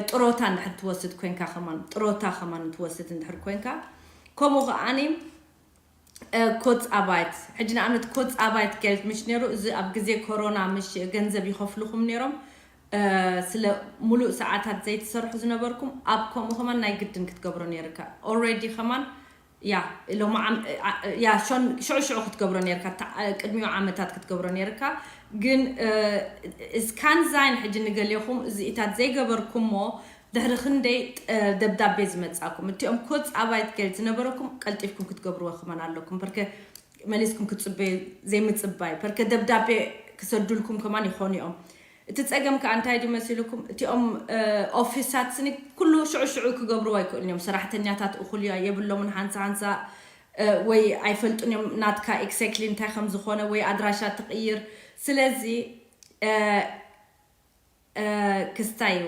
ጥሮታ እንድሕር ትወስድ ኮይንካ ከማን ጥሮታ ከማን ትወስድ እንድሕር ኮይንካ ከምኡ ከዓኒ ኮጽ ኣባይት ሕጂ ንኣብነት ኮጽ ኣባይት ጌልት ምሽ ነይሩ። እዚ ኣብ ግዜ ኮሮና ምሽ ገንዘብ ይኸፍልኹም ነይሮም። ስለ ሙሉእ ሰዓታት ዘይትሰርሑ ዝነበርኩም ኣብ ከምኡ ከማን ናይ ግድን ክትገብሮ ነይርካ። ኦልሬዲ ከማን ያ ሎም ያ ሽዑ ሽዑ ክትገብሮ ነርካ። ቅድሚኡ ዓመታት ክትገብሮ ነርካ። ግን እስካንዛይን ሕጂ ንገሌኹም እዚኢታት ዘይገበርኩሞ ድሕሪ ክንደይ ደብዳቤ ዝመጻኩም እቲኦም ኮጽ ኣባይት ገል ዝነበረኩም ቀልጢፍኩም ክትገብርዎ ክመን ኣለኩም። ርከ መሊስኩም ክትጽበዩ ዘይምጽባይ ርከ ደብዳቤ ክሰዱልኩም ከማን ይኾኑ እዮም። እቲ ጸገም ከኣ እንታይ ድዩ መሲልኩም? እቲኦም ኦፊሳት ስኒ ኩሉ ሽዑ ሽዑ ክገብርዎ ኣይክእሉን እዮም። ሰራሕተኛታት እኹል እያ የብሎምን። ሓንሳ ሓንሳ ወይ ኣይፈልጡን እዮም ናትካ ኤግዛክትሊ እንታይ ከም ዝኾነ ወይ ኣድራሻ ትቕይር። ስለዚ ክስታይ እዩ